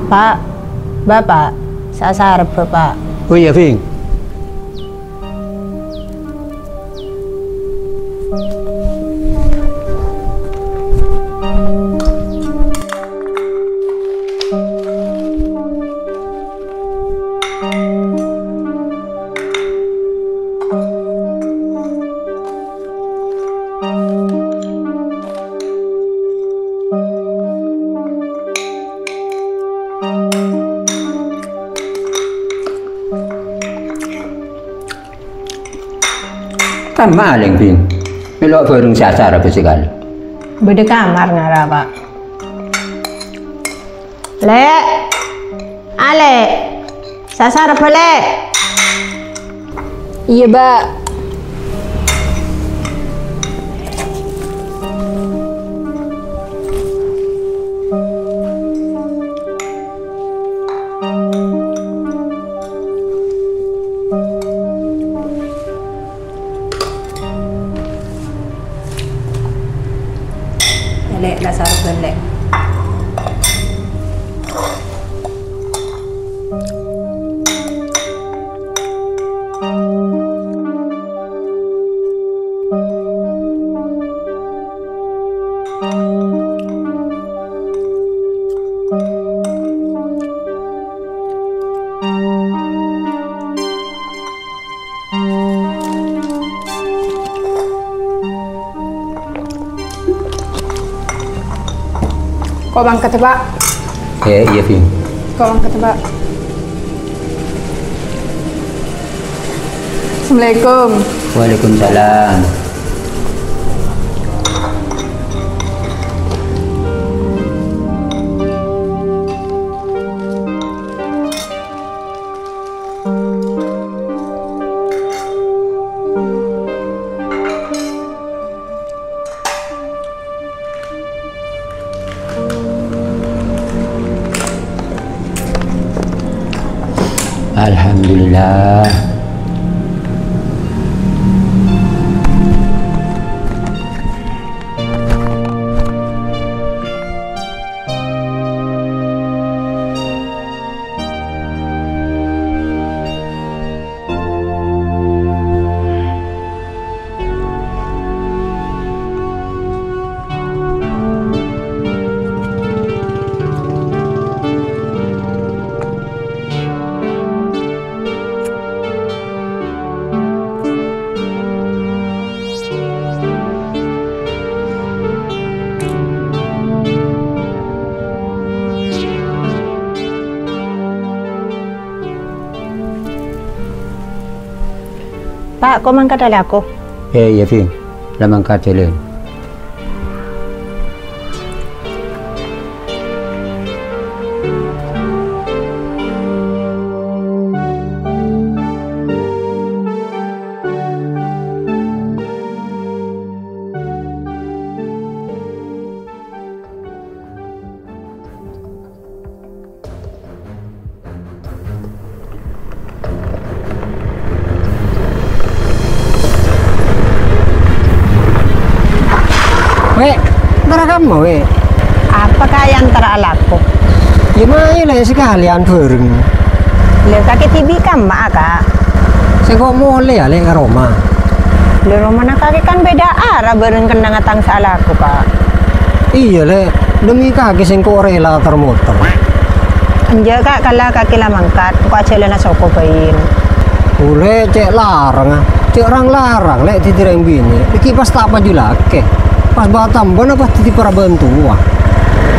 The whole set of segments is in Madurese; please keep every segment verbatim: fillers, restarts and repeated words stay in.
Pa', Bapa', sa-, sarebbhâ, Pa'. Oh iyâ, Bhing. Kamma alèng, Bhing? Mèlo bhâreng sè asar apa sè kalè? Bâdâ kamar ngara, Pa'. Lè'. Alè'. Sasar bâlâ. Iyâ, Ba'. Lè', la sar bâlâ. Ko' mangkat, Pa'. Eh, iyâ, Bhing. Ko' mangkat, Pa'. Assalamualaikum. Waalaikumsalam. Alhamdulillah. Pa', ko' mangkat alako. Eh, iyâ, Bhing. La mangkat jhâlân. Wè', entara kamma, Wè'. Apa kaè entara alako? Yâ, mayu, Lè', sakalèyan bhâreng. Lè, kakè dhibi' kamma'a, Ka'? Sèngko' molè, yâ, Lè', ka roma. Lè, romana kakè kan bhidhâ ara bhâreng kennengnganna tang sè alako, Ka'. Iyâ, Lè', dhemmi kakè sèngko' rèla ter-moter. Enjâ', Ka', kala kakè la mangkat, engko' ajhâlâna soko bhâi. Olè cè' larang, ah. Cè' rang-larang, Lè', dhâddhi rèng binè'. Iki pas ta' paju lakè. Pas bâ' tambâna pas dhâddhi parabantuwa.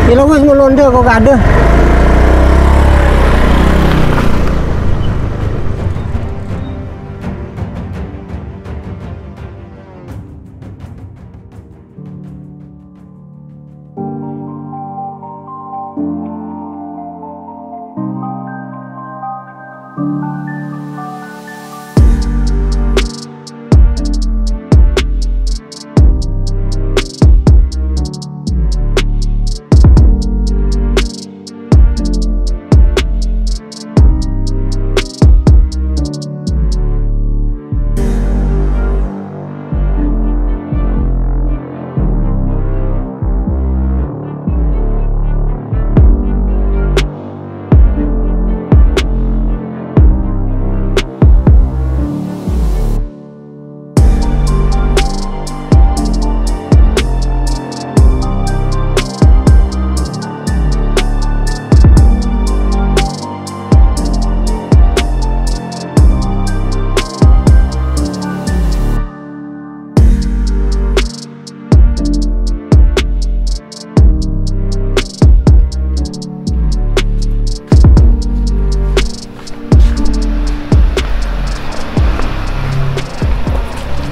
Yâ la wes, molè onḍâ' ko' kadhâ.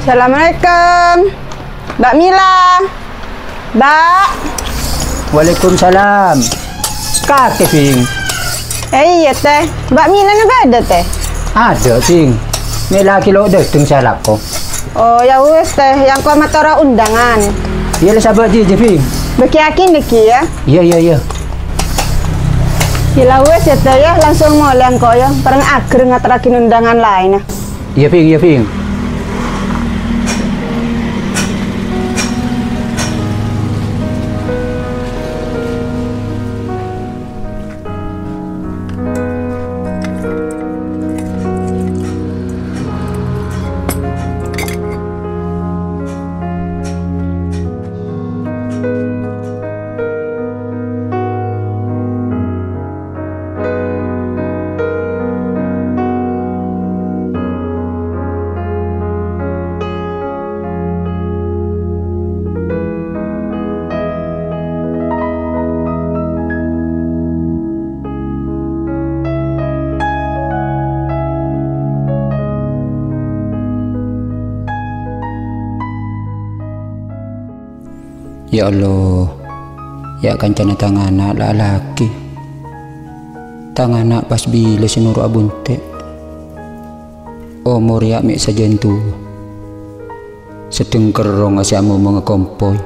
Assalamualaikum. Mbak Mila. Mbak. Waalaikumsalam. Kakè, Bhing? Eh, iyâ, Tè. Mbak Mila nè bâḍâ, Tè? Bâḍâ, Bhing. Mèla'aghi lo' ḍâteng sè alako. Oh, yâ wes, Tè. Yâ engko' matora undangan. Iyâ, la sabâ' jiyâ, Bhing. Bâgiyâghi nèkè, yâ. Iyâ, iyâ, iyâ. Yâ la wes, yâ, Tè, yâ. Langsung molè engko', yâ. Parèng aghâr ngaterraghi undangan laènna. Iyâ, Bhing, iyâ, Bhing. Ya Allah, ya' kancana tang ana' la alakè. Tang ana' pas bilâ sè noro' abhunte'. Omor ya' me' sajân towa. Sedheng kerrong asè amomonga kompoy.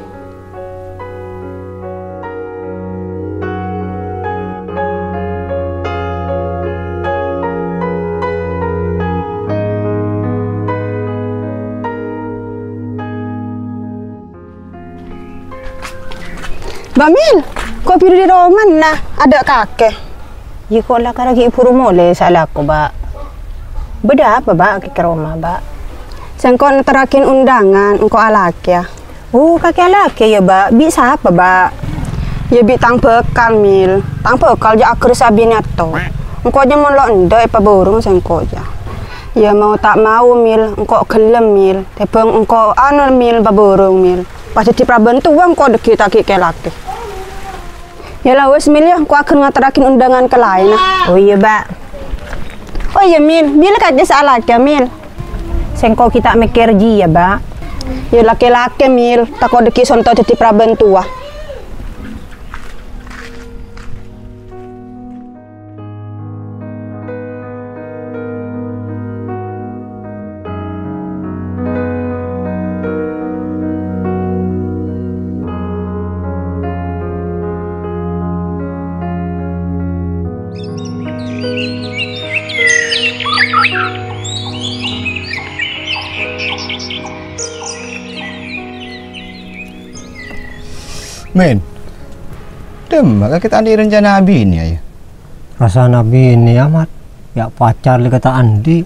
Mbak Mil, ko' buru ḍâri roma, nah, aḍâ' kakè. Iyâ, ko' la karè ghi' buru molè sè alako, Mbak. Bâḍâ apa, Mbak, kakè ka roma, Mbak? Sèngko' ngaterraghin undangan, engko' alakè, yâ. Oh, kakè alakè, yâ, Mbak. Bi' sapa, Mbak? Yâ, bi' tang bhâkal, Mil. Tang bhâkal jâ' aghâr sè abinè atto. Engko' jâ' mon lo' enḍâ' èpabhurung sèngko' jâ. Yâ, mau ta' mau, Mil. Engko' ghellem, Mil. Tèmbhâng engko' anu, Mil, pabhurung, Mil. Pas dhâddhi parabantuwa engko' ḍâggi' ta' ghi' kè-lakè. Yâ la wes, Mil, yâ, engko' aghâr ngaterraghin undangan ka laènna. Oh iyâ, Mbak. Oh iyâ, Mil, bilâ kakè sè alakè, Mil? Sèngko' ghi' ta' mèkkèr jiyâ, Mbak. Yâ lakè-lakè, Mil, tako' ḍâggi' sonto dhâddhi parabantuwa. Min, ḍimma kakè ta' anḍi' rencana abinè, yâ? Rassa abinè, Mat. Ya' pacar lè kata andi'.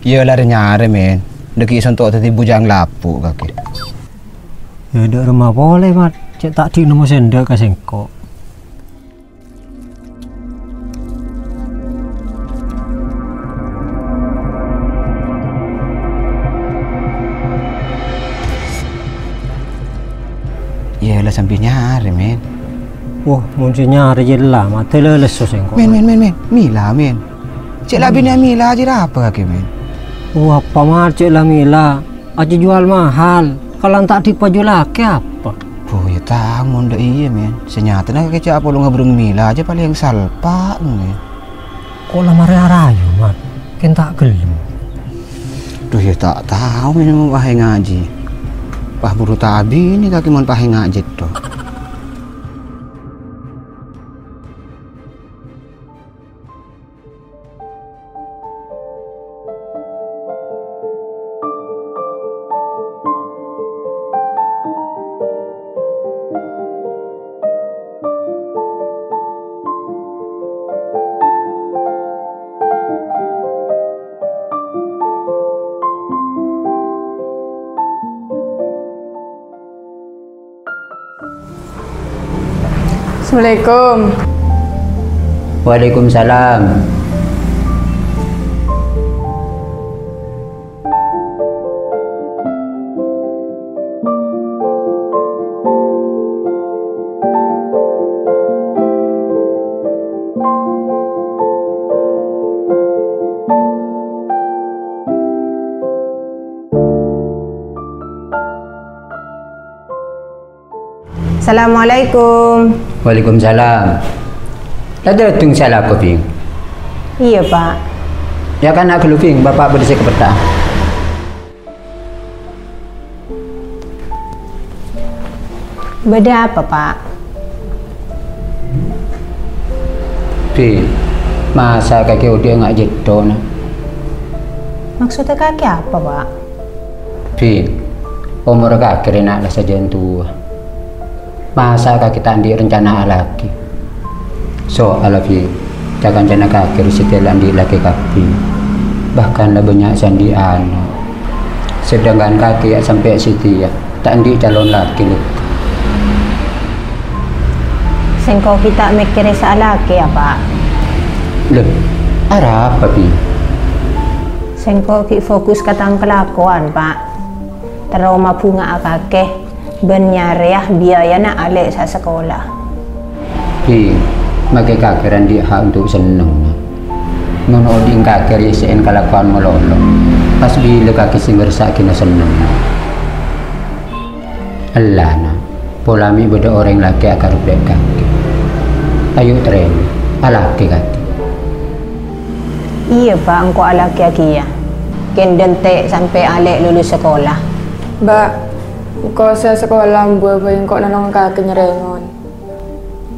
Iyâ, la rè-nyarè, Men. Dâgghi' sonto' dhâddhi bujang lapo' kakè. Yâ, dâ' remma polè, Mat. Cè' ta' andi' nemmo sè endâ' ka sèngko'. Iyâ, la sambi nyarè, Men. Wah, mon sè nyarè jâ la, matè lè lesso sèngko'. Men, men, men, men. Mila, Men. Cè' la binè' Mila jâ rapa kakè, Men? Wah, apa, Mat, cè' la Mila? Ajâ juwâl mahal. Kalau ta' dipajhuwâlaghi apa? Bo, yâ tang mon dâ' iyâ, Men. Sè nyatana kakè cè' apolong abhâreng Mila jâ palèng salpa', Men. Ko' la marè arayu, Mat. Kèng ta' ghellem. Dhu, yâ ta' tao, Men, mon pas è ngajhi. Pas buru ta' abinè kakè mon pas è ngajhi, dhu. Assalamualaikum. Waalaikumsalam. Assalamualaikum. Waalaikumsalam. La dâteng sè alako, Bhing? Iyâ, Pak. Yâ, kan, ghâllu, Bhing, Bapa' bâdâ sè kapètto'a. Bâdâ apa, Pak? Bhing, masa kakè odi' nga' jhedhona? Maksudnya kakè apa, Pak? Bhing, omorra kakè rè na' la sajân towa. Masa kakè ta' andi' rencana alakè? Soalla, Bhing, ca-kancana kakè rè satèya la andi' lakè kabbhi. Bahkan la bânnya' sè andi' ana'. Sedangkan kakè yâ sampè' satèya ta' andi' calon lakè, lè. Sèngko' ghi' ta' mèkkèrè sè alakè, yâ, Pak. Lè, arapa, Bhing? Sèngko' ghi' fokus ka tang kalakowan, Pak. Terro mabhunga'a kakè, bân nyarèya biayana alè' sè asakola. Bhing, makè kakè rè andi' ha' untuk senneng, Na'. Mon odi' kakè rè èssè'è kalakowan malolo, pas bilâ kakè sè ngersa'aghi senneng, Na'? Ella, Na', pola mè' bâdâ orèng lakè akarebbhâ kakè. Ayo, tarèma, alakè kakè. Iyâ, Pak, engko' alakèya kèya. Kèng dântè' sampè' alè' lulus sakola. Mbak, engko' sè sakola, Mbak, bhâi engko' nolong kakè nyarè èngon.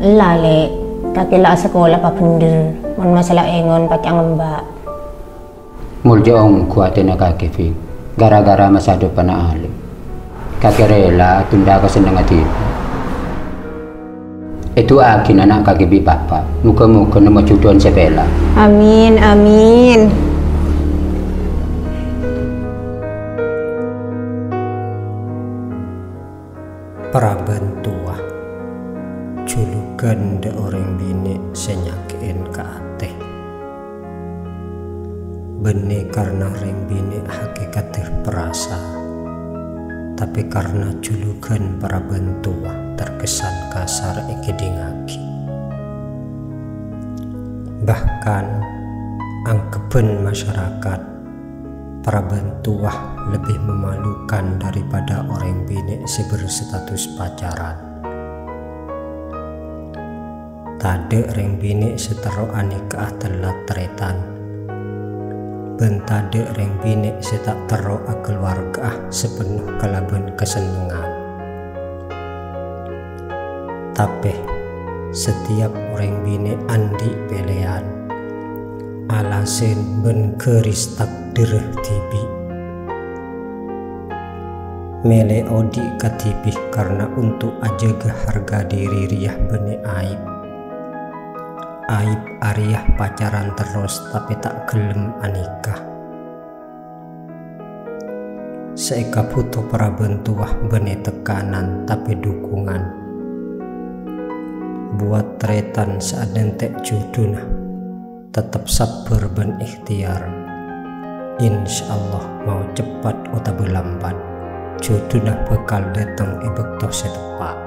Ella, Lè', kakè la asakola pabhendher. Mon masalah èngon, pacangem, Mbak. Mol jhâ' ongghu atèna kakè, Bhing, gara-gara masa depanna alè'. Kakè rèla atunda kasennengnganna dhibi'. Èdu'aaghi na'-kana' kakè bi' Bapa', moghâ-moghâ nemmo jhudhuwân sè pèla'. Amin, amin. Paraban towa. Julugan dâ' orèng binè' sè nyakè'è ka atè. Bânnè karna rèng binè' hakèkaddhâ parasa, tapè karna julugan paraban towa terkesan kasar èkèdingngaghi. Bahkan, angghebbhân masyarakat, paraban towa lebih memalukan daripada orèng binè' sè berstatus pacaran. Tadâ' rèng binè' sè terro anèka'a tella tarètan, bân tadâ' rèng binè' sè ta' terro akaluwarga'a sapenno kalabân kasennengngan. Tapè, satèyap orèng binè' andi' pèlèyan, alasan bân ghâris takdirra dhibi'. Mèlè odi' kadhibi' karna untuk ajâgâ harga dhiri rèya bânnè aib. Aib arèya pacaran terros tapè ta' ghellem anikah. Sè èkabhuto parabân towa bânnè tekanan tapè dhukungan. Buwat tarètan sè adhânte' jhudhuna, tettep sabbhâr bân ikhtiyar. Insyaallah, mao ceppet otabâ lambat, jhudhuna bhâkal dâteng è bâkto sè teppa'.